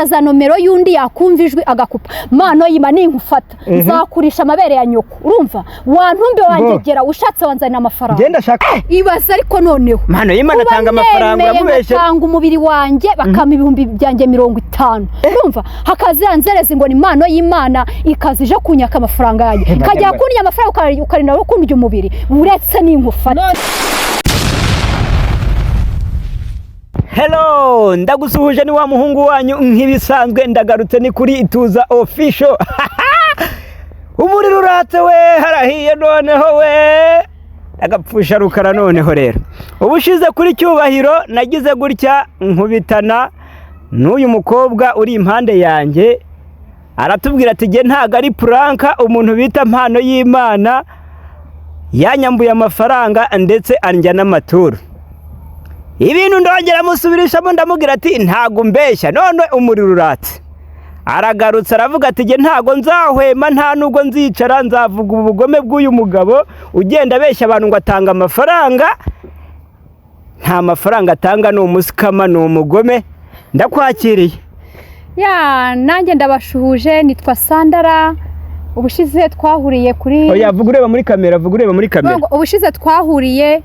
Akagaragaza nomero y'undi yakumva ijwi agakupa. Mano yima ninkufata nzakurisha amabere ya nyoko. Urumva wantumbe wangegera ushatse wanzanira amafaranga. Ngenda shaka. Ibaza ariko noneho Mpano y'Imana atanga amafaranga uramubeshye. Atanga umubiri wanjye bakama ibihumbi byanjye 50. Urumva hakaza nzerezi ngo ni Impano y'Imana ikaza ije kunyaka amafaranga yanjye. Ikajya kunya amafaranga ukarinda no kundya umubiri uretse ninkufata. Hello, ndagusuhuje ni wa muhungu wanyu nk'ibisanzwe ndagarutse ni kuri Ituza Official. Umuriro uratse we harahiye noneho we agapfusha rukara noneho rero. Ubushize kuri Cyubahiro nagize gutya nkubitana n'uyu mukobwa uri impande yanjye aratubwira ati jye ntago ari puranka umuntu bita Mpano y'Imana yanyambuye amafaranga ndetse andya n'amaturo. Ibintu ndongera musubirishamo ndamubwira ati ntago mbeshya none umuriro uratse. Aragarutse aravuga ati jye ntago nzahwema nta nubwo nzicara nzavuga ubugome bw'uyu mugabo ugenda abeshya abantu ngo atanga amafaranga. Nta mafaranga atanga, ni umusikama, ni umugome. Ndakwakiriye. Ya nanjye ndabashuhuje nitwa Sandara. Ubushize twahuriye kuri Oya vuga ureba muri kamera, vuga ureba muri kamera. Ubushize twahuriye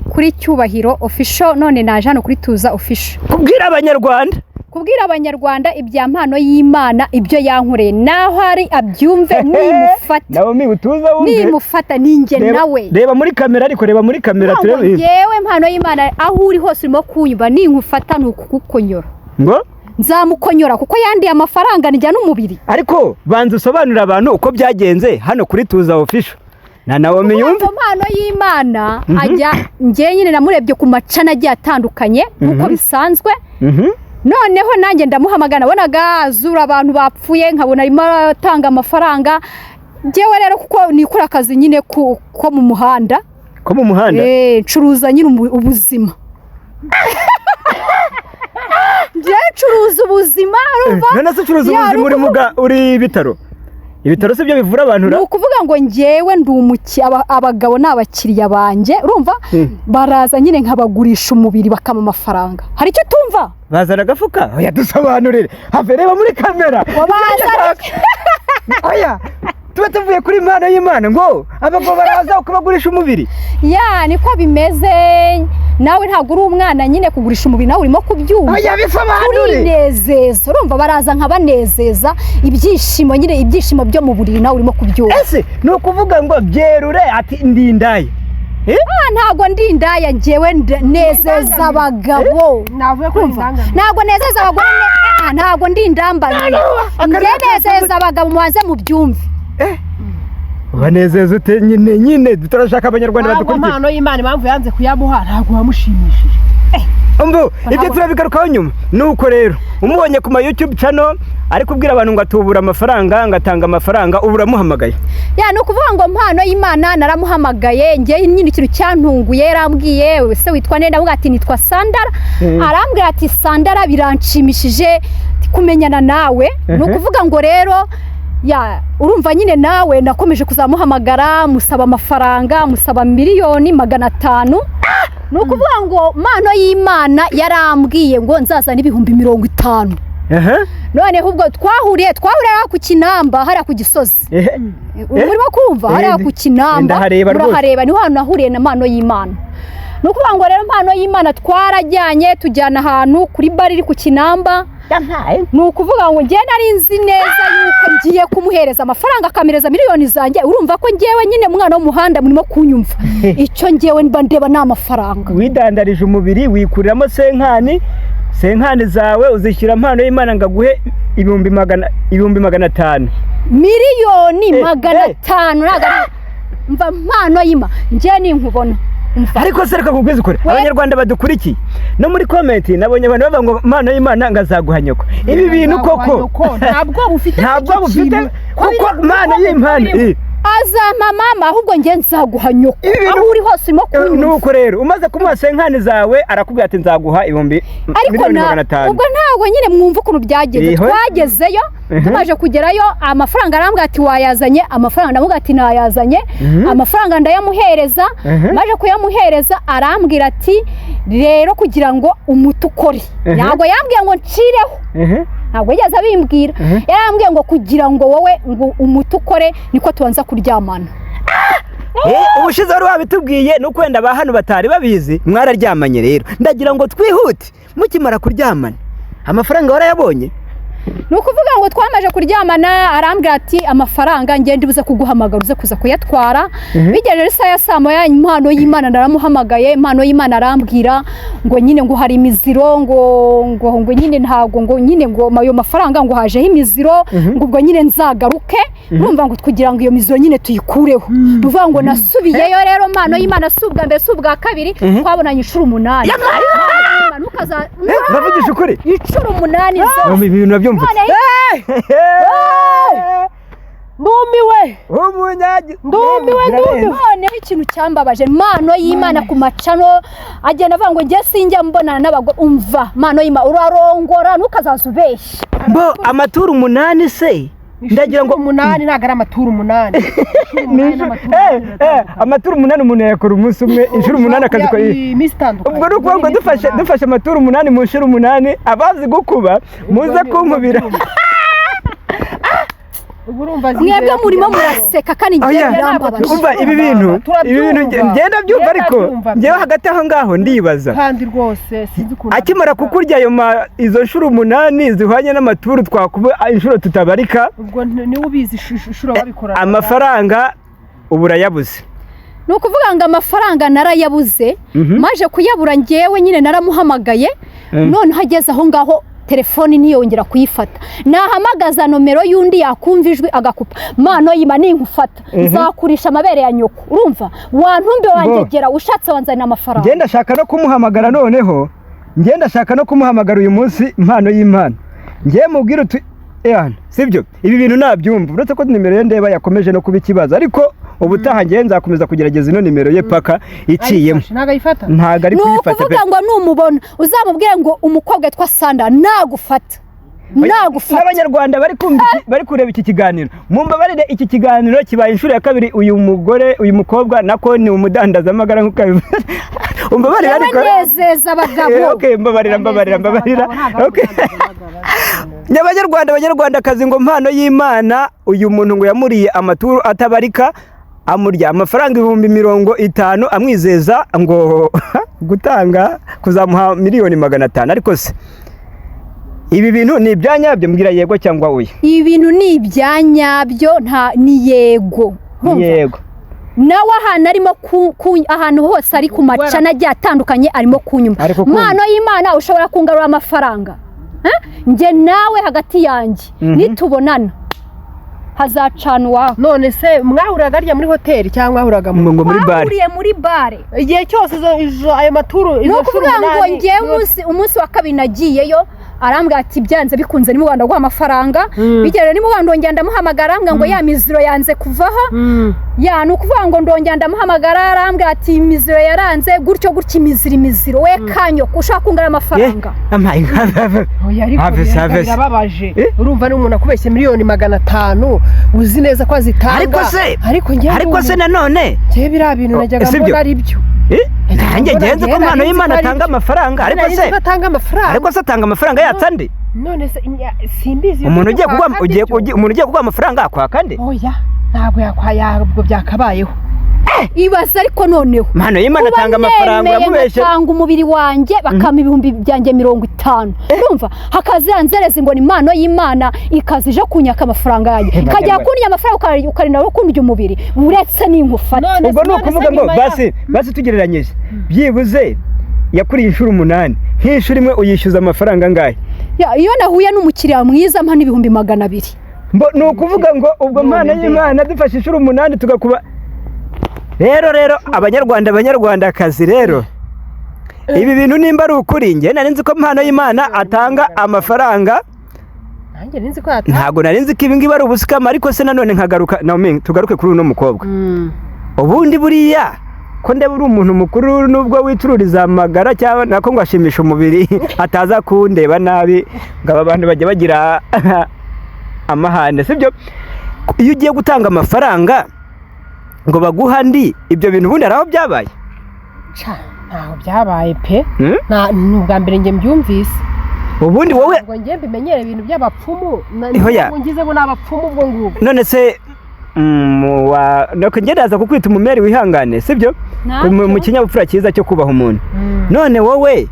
kuri Cyubahiro Official none naje hano kuri Tuza Official. Kubwira abanyarwanda. Kubwira abanyarwanda ibya Mpano y'Imana ibyo yankoreye naho ari abyumve nimufata. Nawe utuza wumve. Nimufata ninjye nawe. Reba muri kamera ariko reba muri kamera turebe. Yewe Mpano y'Imana aho uri hose urimo kunyumva ninkufata nukukukonyora. Ngo nzamukonyora kuko yandiye amafaranga njya n'umubiri. Ariko banza usobanurira abantu uko byagenze hano kuri Tuza Official. Na Naomi yumve. Mpano y'Imana ajya njye nyine namurebye ku macana agiye atandukanye nkuko bisanzwe. Noneho nanjye ndamuhamagara nabonaga azura abantu bapfuye nkabona arimo atanga amafaranga. Njyewe rero kuko nikora akazi nyine ko mu muhanda. Ko mu muhanda? Ncuruza nyine ubuzima. Njye ncuruza ubuzima urumva? None se ucuruza ubuzima uri muga uri ibitaro? Ibitaro si byo bivura abantu ra? Ni ukuvuga ngo njyewe ndi abagabo ni abakiriya banjye urumva? Baraza nyine nkabagurisha umubiri bakama amafaranga. Hari icyo utumva? Bazana agafuka? Oya dusobanurire. Have reba muri kamera. Oya tuba tuvuye kuri Impano y'Imana ngo abagabo baraza ukabagurisha umubiri. Ya niko bimeze. Nawe ntabwo uri umwana nyine kugurisha umubiri nawe urimo kubyumva. Oya bisobanure. Urinezeza urumva baraza nkabanezeza ibyishimo nyine ibyishimo byo mu buriri nawe urimo kubyumva. Ese ni ukuvuga ngo byerure ati ndi indaya? Ntabwo ndi indaya njyewe nezeza abagabo. Ntabwo nezeza abagore, ntabwo ndi indambanire. Njye nezeza abagabo mubanze mubyumve. Ubanezeza ute nyine nyine turashaka abanyarwanda badukurikira. Impano y'Imana impamvu yanze kuyamuha ntabwo wamushimishije. Umbu ibyo turabigarukaho nyuma. Nuko rero umubonye ku ma YouTube channel ari kubwira abantu ngo atubura amafaranga ngatanga amafaranga ubu uramuhamagaye. Ya ni ukuvuga ngo Mpano y'Imana naramuhamagaye njye nyine ikintu cyantunguye yarambwiye se witwa nde ndavuga ati nitwa Sandara. Arambwira ati Sandara biranshimishije kumenyana nawe. Ni ukuvuga ngo rero ya urumva nyine nawe nakomeje kuzamuhamagara musaba amafaranga musaba 500,000,000. Ni ukuvuga ngo Mpano y'Imana yarambwiye ngo nzazana 50,000. Noneho ubwo twahuriye ku Kinamba hariya ku Gisozi. Urimo kumva hariya ku Kinamba urahareba niho hantu nahuriye na Mpano y'Imana. Ni ukuvuga ngo rero Mpano y'Imana twarajyanye tujyana ahantu kuri bari iri ku Kinamba. Ni ukuvuga ngo njye nari nzi neza yuko ngiye kumuhereza amafaranga akamereza miliyoni zanjye. Urumva ko njyewe nyine umwana w'umuhanda murimo kunyumva icyo njyewe mba ndeba ni amafaranga. Widandarije umubiri wikuriramo senkani zawe uzishyira Mpano y'Imana ngo aguhe 500,000. 500,000,000 ntabwo mva Mpano y'Imana njye ninkubona. Ariko se reka kugwiza ukuri abanyarwanda badukurikiye no muri comment nabonye abantu bavuga ngo Mpano y'Imana ngazaguha nyoko. Ibi bintu koko ntabwo bufite kuko Mpano y'Imana azampa mama ahubwo njye nzaguha nyoko aho uri hose urimo kunyumva. Nuko rero umaze kumuha senkani zawe arakubwira ati nzaguha 500,000,000. Ubwo ntabwo nyine mwumva ukuntu byagenze. Twagezeyo tumaje kugerayo amafaranga arambwira ati wayazanye amafaranga ndamubwira ati nayazanye amafaranga ndayamuhereza. Maje kuyamuhereza arambwira ati rero kugira ngo umuti ukore ntabwo yambwiye ngo ncireho. Ntabwo yigeze abimbwira. Yarambwiye ngo kugira ngo wowe ngo umuti ukore niko tubanza kuryamana. Ubushize wari wabitubwiye, nuko wenda ba hano batari babizi. Mwararyamanye rero, ndagira ngo twihute. Mukimara kuryamana, amafaranga warayabonye? Ni ukuvuga ngo twamaze kuryamana, arambwira ati amafaranga ngende uze kuguhamagara uze kuza kuyatwara. Bigejeje isaha ya saa moya, impano y'Imana naramuhamagaye. Impano y'Imana arambwira ngo nyine ngo hari imiziro, ngo nyine ntabwo, ngo nyine ngo ayo mafaranga ngo hajeho imiziro, ngo ubwo nyine nzagaruke, urumva, ngo kugira ngo iyo miziro nyine tuyikureho. Ni ukuvuga ngo nasubiyeyo rero. Impano y'Imana si ubwa mbere, si ubwa kabiri, twabonanye inshuro 8. Uravugisha ukuri? Inshuro 8 zose. Ibi bintu urabyumva? None Ndumiwe. Umunyagi. Ndumiwe, ndumiwe. Noneho ikintu cyambabaje, impano y'Imana ku macano agenda avuga ngo njye sinjya mbonana n'abagore. Umva, impano y'Imana, urarongora ntukazaza ubeshya. Bo amaturu 8 se, ndagira ngo 8 ntabwo ari amaturu 8. Amaturu 8 umuntu yakora umunsi umwe, inshuro 8 akazikora iminsi itandukanye. Ubwo ni ukuvuga ngo dufashe amaturu 8 mu nshuro 8, abazi gukuba muze kunkubira. Mwebwe murimo muraseka kandi njyewe birambabaje. Umva, ibi bintu ngenda byumva, ariko ngewe hagati aho ngaho ndibaza. Kandi rwose sinzi ukuntu Akimara kukurya ayo izo nshuro 8 zihwanye n'amaturu twakuba inshuro tutabarika. Ubwo niwe ubizi inshuro babikora. Amafaranga ubu urayabuze? Ni ukuvuga ngo amafaranga narayabuze. Maje kuyabura, ngewe nyine naramuhamagaye, noneho ageze aho ngaho telefoni ntiyongera kuyifata. Nahamagaza nomero y'undi, yakumva ijwi agakupa. Mano yima, ninkufata nzakurisha amabere ya nyoko. Urumva wantumbe wangegera, ushatse wanzanira amafaranga. Ngenda ashaka no kumuhamagara, noneho ngenda ashaka no kumuhamagara uyu munsi, impano y'Imana, ngiye mubwira uti ehana sibyo, ibi bintu nabyumva. Uretse ko nimero ye ndeba yakomeje no kuba ikibazo, ariko ubutaha ngiye nzakomeza kugerageza ino nimero ye paka iciyemo. Ntabwo ayifata. Ntabwo ari Ni kuyifata pe. ukuvuga ngo numubona uzamubwire ngo umukobwa witwa Sandra nagufata, nagufata. N'abanyarwanda bari kumva bari kureba iki kiganiro, mumbabarire, iki kiganiro kibaye inshuro ya kabiri. Uyu mugore, uyu mukobwa nako ni umudandazamagara nk'uko abivuze, umbabarire ariko. Nezeza abagabo. Okay, mbabarira, mbabarira, mbabarira. Okay. Abanyarwanda, abanyarwandakazi, ngo mpano y'Imana uyu muntu ngo yamuriye amaturu atabarika, amurya amafaranga 50,000, amwizeza ngo gutanga kuzamuha 500,000,000. Ariko se ibi bintu ni ibya nyabyo? Mbwira yego cyangwa oya. Ibi bintu ni ibya nyabyo, nta ni yego. Urumva? Yego. Nawe ahantu arimo ahantu hose ari ku macana agiye atandukanye arimo kunyuma. Ari kukumva. Mpano y'Imana, ushobora kungarura amafaranga? Njye nawe hagati yanjye, nitubonana hazacana uwawe. None se mwahuriraga harya muri hoteli cyangwa mwahuriraga mu Ngo muri bare. Twahuriye muri bare. Igihe cyose ayo maturu, Ni izo nshuro ukuvuga ngo 8, ngewe umunsi wa kabiri nagiyeyo, arambwira ati byanze bikunze ni Rwanda guha amafaranga. Bigera ni Rwanda, ndongera ndamuhamagara, arambwira ngo ya miziro yanze kuvaho. Ya, ni ukuvuga ngo ndongera ndamuhamagara, arambwira ati imiziro yaranze gutyo gutyo, imiziro, imiziro. We kanyoko, ushaka kungana amafaranga? Amaye. Oya, ariko Have have. birababaje. Eh? Urumva n'umuntu akubeshye 500,000,000 uzi neza ko azitanga. Ariko se Ariko njyewe ariko se nanone njyewe biriya bintu najyaga Si byo? mbona ari byo. Nanjye Mbona ngenze ko njyewe impano nari nzi y'Imana ko ari atanga byo. amafaranga, ariko Nari se nzi ko atanga amafaranga. Ariko se atanga amafaranga yatsa andi? None se simbizi. Umuntu ugiye kuguha Kwaka ugiye byo. Umuntu ugiye kuguha amafaranga akwaka andi? Oya, ntabwo yakwayabwo byakabayeho. Ibaza ariko noneho Impano y'Imana kuba atanga amafaranga, nemeye uramubeshye. ngatanga umubiri wanjye bakampa 50,000 byanjye, urumva hakaza nzerezi ngo ni impano y'Imana, ikaza ije kunyaka amafaranga yanjye, ikajya kundya amafaranga, ukarinda no kundya umubiri, uretse n'inkufata. None Ubwo ni none se ukuvuga ngo nyuma yaho- basi tugereranyije, byibuze yakuriye inshuro 8, nk'inshuro imwe uyishyuza amafaranga angahe? Ya, iyo nahuye n'umukiriya mwiza mpa n'200,000. Mbo ni ukuvuga ngo ubwo mpano y'Imana dufashe inshuro 8 tugakuba rero abanyarwanda, abanyarwandakazi, rero ibi bintu nimba ari ukuri, njye nari nzi ko mpano y'Imana atanga amafaranga. Nanjye nzi ko yatanga. Ntabwo nari nzi ko ibi ngibi ari ubusikama. Ariko se nanone nkagaruka, Naomi, tugaruke kuri uno mukobwa. Ubundi buriya ko ndeba uri umuntu mukuru, nubwo wicururiza amagara cyangwa nako ngo ashimisha umubiri, ataza kundeba nabi ngo aba bantu bajya bagira amahane, sibyo? Iyo ugiye gutanga amafaranga ngo baguha andi, ibyo bintu ubundi hari aho byabaye? Ca, ntaho byabaye pe. Hmm? Ni ubwa mbere njye mbyumvise. Ubundi wowe Ngo njye mbimenyere ibintu by'abapfumu Hoya. ngize ngo ni abapfumu ubwo ngubwo. None se nuko njye ndaza kukwita umumeri, wihangane, sibyo? Ntacyo. Mu kinyabupfura cyiza cyo kubaha umuntu. None wowe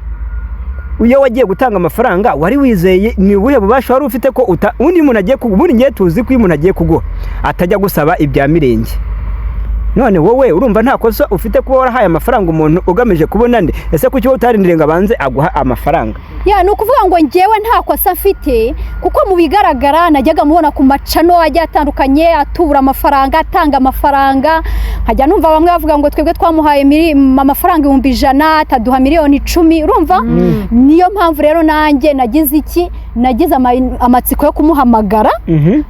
iyo wagiye gutanga amafaranga wari wizeye, ni ubuhe bubasha wari ufite ko undi muntu agiye kuguha? Ubundi ngiye tuzi ko iyo umuntu agiye kuguha atajya gusaba ibya mirenge. None wowe urumva nta kosa ufite kuba warahaye amafaranga umuntu ugamije kubona nde? Ese kuki wowe utarindiriye ngo abanze aguha amafaranga? Ya, ni ukuvuga ngo njyewe nta kosa mfite, kuko mu bigaragara najyaga mubona ku macano agiye atandukanye atubura amafaranga, atanga amafaranga. Nkajya numva bamwe bavuga ngo twebwe twamuhaye amafaranga 100,000, ataduha 10,000,000. Urumva, niyo mpamvu rero nanjye nagize iki, nagize amatsiko yo kumuhamagara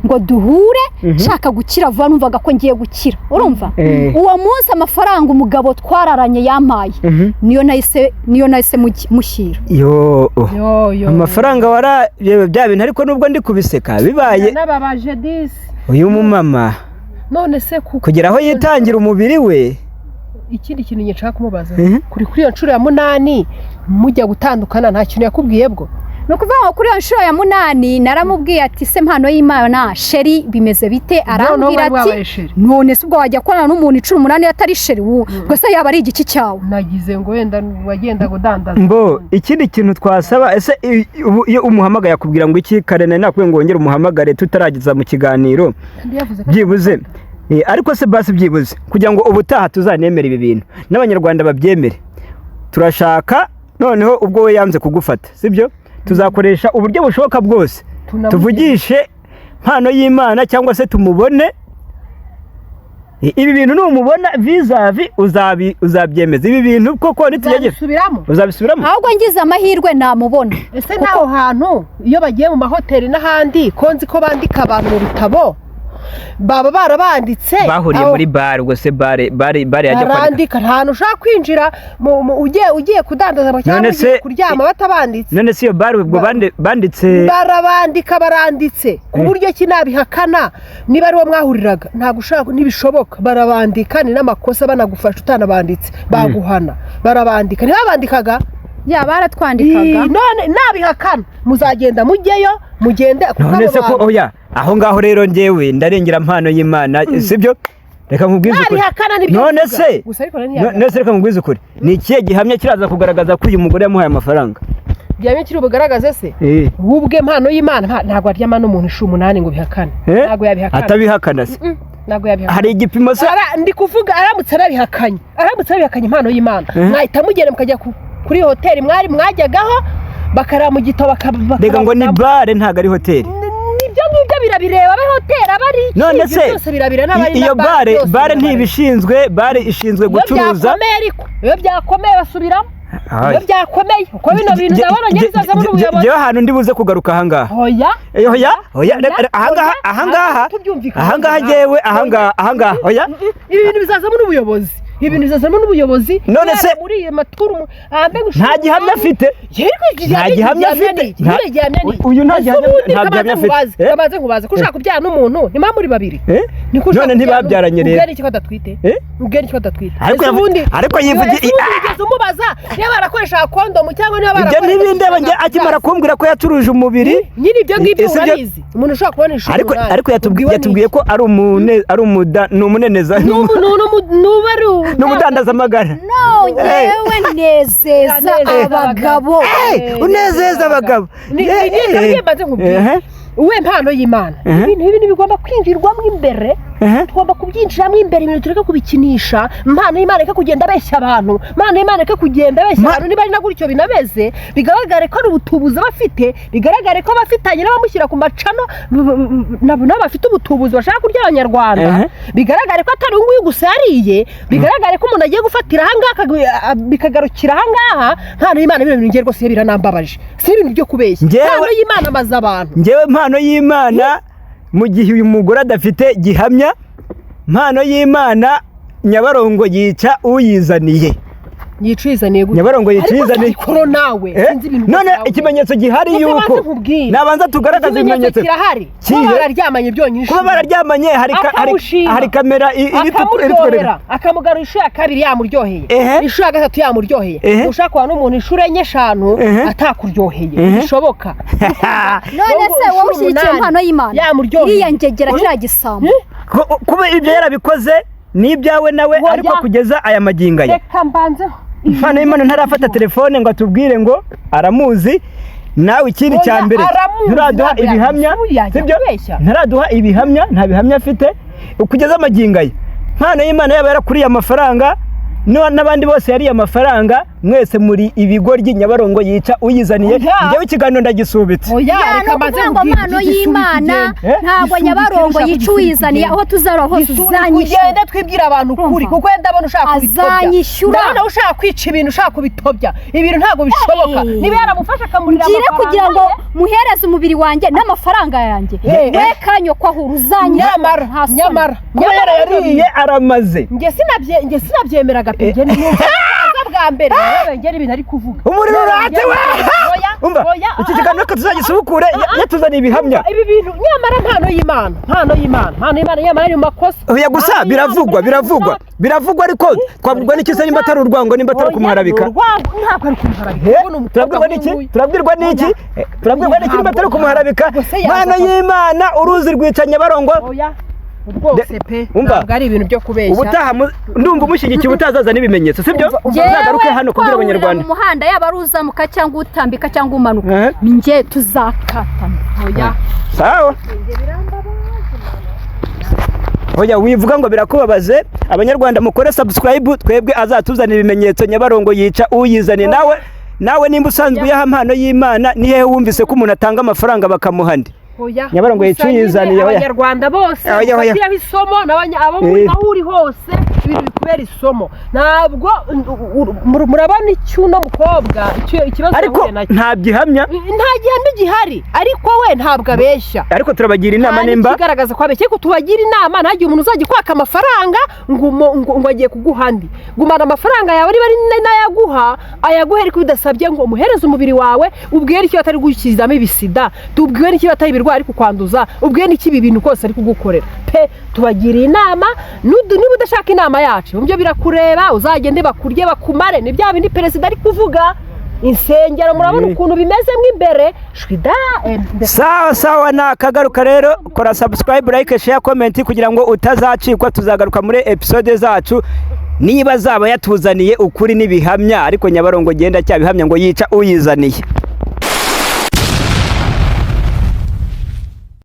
ngo duhure, nshaka gukira vuba, numvaga ko ngiye gukira. Urumva, uwo munsi amafaranga umugabo twararanye yampaye niyo nahise mushyira. Yo. Yo yo. Amafaranga wara yewe, bya bintu, ariko nubwo ndi kubiseka bibaye N'ababaje disi. Uyu mumama None se kuko kugera aho yitangira umubiri we. Ikindi kintu nshaka kumubaza, kuri iyo nshuro ya munani mujya gutandukana, nta kintu yakubwiye bwo? Ni ukuvuga ngo kuri iyo nshuro ya munani naramubwiye ati: "Se mpano y'Imana, chéri, bimeze bite?" Arambwira Noneho ati wabaye chéri. "None se ubwo wajya kubonana n'umuntu inshuro umunani atari chéri, ubwo se yaba ari igiki cyawe?" Nagize ngo wenda wagendaga udandaza. Mbo ikindi kintu twasaba, ese ubu iyo umuhamagaye akubwira ngo iki? Kare nari nakubwiye ngo wongere umuhamagare tutarageza mu kiganiro. Kandi yavuze ko Byibuze ariko se basi byibuze kugira ngo ubutaha tuzanemere ibi bintu n'Abanyarwanda babyemere, turashaka noneho ubwo we yanze kugufata, sibyo, tuzakoresha uburyo bushoboka bwose Tunamugire. tuvugishe mpano y'Imana cyangwa se tumubone. Ibi bintu numubona vis-à-vis uzabyemeza ibi bintu koko nitugegera. Uzabisubiramo. Uzabisubiramo. Ahubwo ngize amahirwe namubona. Ese n'aho hantu iyo bagiye mu mahoteli n'ahandi, ko nzi ko bandika abantu mu bitabo, baba barabanditse? Bahuriye muri bare, ubwo se bare yajya kwandika? Barandika. Nta hantu ushobora kwinjira ugiye kudandaza cyangwa None ugiye se- kuryama batabanditse. None se iyo bare ubwo banditse? Barabandika, baranditse ku buryo ki nabihakana niba ari wo mwahuriraga ntabwo ushobora, ntibishoboka. Barabandika, ni n'amakosa banagufasha utanabanditse baguhana. Barabandika, ntibabandikaga? Ya, baratwandikaga. Ii, none nabihakana muzagenda mujyeyo, mugende kuko None abo se ko bantu oya, aho ngaho rero njyewe ndarengera mpano y'Imana, sibyo? Reka nkubwize ukuri. Nabihakana nibyo None mvuga. se Gusa ariko ntiyabihakana. None se reka nkubwize ukuri, ni ikihe gihamya kiraza kugaragaza ko uyu mugore yamuhaye amafaranga? Gihamya kiri bugaragaze se? Eh. Ubwe mpano y'Imana ntabwo aryama n'umuntu inshuro umunani ngo bihakane. Eh? Ntabwo yabihakana. Atabihakana se? Ntabwo yabihakana. Hari igipimo se? Ndi kuvuga aramutse arabihakanye, aramutse arabihakanye impano y'Imana, mwahita mugenda mukajya kuri hoteli mwari mwajyagaho, bakareba mu gitabo Reka, ngo ni bare, ntabwo ari hoteli. Nibyo ngibyo birabireba, abe hoteli aba ari iki, None ibyo se byose birabireba n'abari iyo na bare byose bare birabireba. ntibishinzwe, bare ishinzwe Iyo gucuruza. byakomeye, ariko iyo byakomeye basubiramo. Ay. Iyo byakomeye, uko bino bintu ndabona njye bizazamo n'ubuyobozi. Njyewe ahantu ndi buze kugaruka ahangaha. Oya. Oya oya, Oya, ahangaha oya, ahangaha tubyumvikana. Ahangaha njyewe, ahangaha ahangaha, oya. Ibi bintu bizazamo n'ubuyobozi, ibi bintu bizazamo n'ubuyobozi. None se- Guhera muri iyi maturu Nta gihamya afite. Nta gihamya afite. Uyu nta gihamya, nta gihamya afite. Eh? Kabanze nkubaze, ko ushaka kubyara n'umuntu ntimwa muri babiri? Eh? Niko ushaka None kubyara ntibabyaranye n'umuntu, rero. ubwe n'iki ko adatwite? Eh? Ubwe n'iki ko adatwite? Ariko Ese ariko yivugi- ese ubundi wigeze umubaza niba barakoresha kondomu cyangwa niba Ibyo barakoresha ntibindeba njye, akimara kumbwira ko yacuruje umubiri. Nyine ibyo ngibyo Ese ibyo- urabizi, umuntu ushobora kubona inshuro Ariko umunani. ariko Ubwiwe yatubwiye ko ari umune ari umuda ni umuneneza n'iki? Nubu ari ni umudandazamagara. No, ngewe nezeza Unezeza abagabo. Eh, unezeza abagabo. Ni Eh, ni mbanze nkubwire. Eh, We mpano y'Imana, ibintu bigomba kwinjirwamo imbere. Tugomba kubyinjiramo imbere, ibintu tureke kubikinisha. Mpano y'Imana reka kugenda abeshya abantu, mpano y'Imana reka kugenda abeshya abantu. Niba ari na gutyo binameze, bigaragare ko ari ubutubuzi aba afite, bigaragare ko abafitanye n'abamushyira ku macano nabo nabo bafite ubutubuzi bashaka kurya Abanyarwanda. Bigaragare ko atari uyu nguyu gusa yariye, bigaragare ko umuntu agiye gufatira ahangaha bikagarukira ahangaha. Mpano y'Imana, bino bintu ngiye rwose biranambabaje, si ibintu byo kubeshya. Mpano y'Imana amaze abantu. Njyewe mpano y'Imana, mu gihe uyu mugore adafite gihamya, mpano y'Imana Nyabarongo yica uyizaniye. Yica uyizaniye gute? Nyabarongo yica Ariko uyizaniye. ariko nawe Eh? sinzi ibintu None byawe. ikimenyetso gihari Reka yuko banze nkubwire. nabanza tugaragaze Ikimenyetso ibimenyetso kirahari. Kihe? Kuba bararyamanye byonyine. Kuba bararyamanye, Akamushima. hari kamera iri Akamuryohera, akamugarura inshuro ya kabiri yamuryoheye, inshuro ya gatatu yamuryoheye. Ushaka kubana n'umuntu inshuro enye, eshanu, atakuryoheye, bishoboka? None se wowe Inshuro ushyigikiye 8 impano y'Imana yamuryoheye. iriya ngegera, kiriya gisambo? Kuba ibyo yarabikoze ni ibyawe nawe. Oya. Ariko kugeza aya magingo aya, Reka mbanze. Impano y'Imana ntarafata telefone ngo atubwire ngo aramuzi. Nawe ikindi Oya, cya mbere, aramuzi, nturaduha ntabwo ibihamya. yajya Sibyo? kubeshya. Ntaraduha ibihamya, nta bihamya afite kugeza amagingo aya. Impano y'Imana yaba yarakuriye amafaranga n'abandi bose yariye amafaranga, mwese muri ibigoryi. Nyabarongo yica uyizaniye. Oya. Njyewe ikiganiro ndagisubitse. Oya, Ya, reka ni mbanze ukuvuga ngo nkubwire, impano igisubika y'Imana ugende. Eh? ntabwo Gisubika Nyabarongo ushaka yica kugisubika uyizaniye. ugende. Aho tuzara hose Gisubika uzanyishyura. ugende, twibwire abantu ukuri. Urumva? Kuko wenda ndabona ushaka kubitobya. Azanyishyura. Ndabona ushaka kwica ibintu, ushaka kubitobya ibintu, ntabwo bishoboka. Hey. Niba yaramufashe akamurira Ngire amafaranga kugira ngo ye, muhereze umubiri wanjye n'amafaranga yanjye, Eh. we kanyoko aho uzanyishyura. Nyamara Nta soni. nyamara Kuba nyamara yarayariye aramaze. Njye sinabyemeraga pe. Njye numva aza bwa mbere nawe ngera ibintu ari kuvuga. Umuriro uratse we! Oya, Umva, oya, iki kiganiro reka tuzagisubukure yatuzaniye ibihamya. Ibi bintu nyamara mpano y'Imana, mpano y'Imana, mpano y'Imana nyamara ari mu makosa. Oya, gusa Mpano y'Imana, biravugwa, biravugwa, biravugwa, ariko twabwirwa n'iki se nimba atari urwango, nimba atari Oya, kumuharabika? ni urwango, ntabwo ari kumuharabika. Eh, Ubwo ni umukobwa turabwirwa n'iki? nk'uyu. Turabwirwa n'iki? Oya. Turabwirwa n'iki nimba atari kumuharabika? Ubwo se yaza Mpano y'Imana, uruzi rwica Nyabarongo. Oya rwose pe, Umva. ntabwo ari ibintu byo kubeshya. Ubutaha ndumva umushyigikiye, utazaza n'ibimenyetso, sibyo? Uzagaruke hano kubwira Twahurira Abanyarwanda. mu muhanda, yaba ari uzamuka cyangwa utambika cyangwa umanuka, ni njye tuzakatana. Oya. Sawa. Oya, wivuga ngo birakubabaze. Abanyarwanda mukore subscribe, twebwe azatuzanira ibimenyetso. Nyabarongo yica uyizaniye. Nawe nimba usanzwe uyaha mpano y'Imana, ni hehe wumvise ko umuntu atanga amafaranga bakamuha andi? Oya. Nyabarongo Gusa nyine yicuyizaniye, oya. Abanyarwanda bose Oya, oya. bafatiraho isomo abo muri aho uri hose, ibintu bikubera isomo. Ntabwo murabona icyo uno mukobwa ikibazo Ariko yahuye nacyo. nta gihamya. Nta gihamya gihari, ariko we ntabwo abeshya. Ariko turabagira inama Nta nimba n'ikigaragaza ko abeshya, ariko tubagira inama, ntagire umuntu uzajya kwaka amafaranga ngo agiye kuguha andi. Gumana amafaranga yawe, niba ari n'ayaguha ayaguhe, ariko bidasabye ngo umuhereze umubiri wawe. Ubwire icyo atari gukirizamo ibisida, tubwire n'icyo atari ibirwara ari kukwanduza, ubwire n'icyo ibi bintu kose ari kugukorera pe. Tubagiriye inama. Niba udashaka inama yacu, ibyo birakureba, uzagende bakurye bakumare. Ni bya bindi perezida ari kuvuga, insengero murabona ukuntu bimeze mo imbere, shwida Sawa sawa, nakagaruka rero. Kora subscribe, like, share, comment kugira ngo utazacikwa. Tuzagaruka muri episode zacu niba azaba yatuzaniye ukuri n'ibihamya. Ariko Nyabarongo genda cyabihamya ngo yica uyizaniye.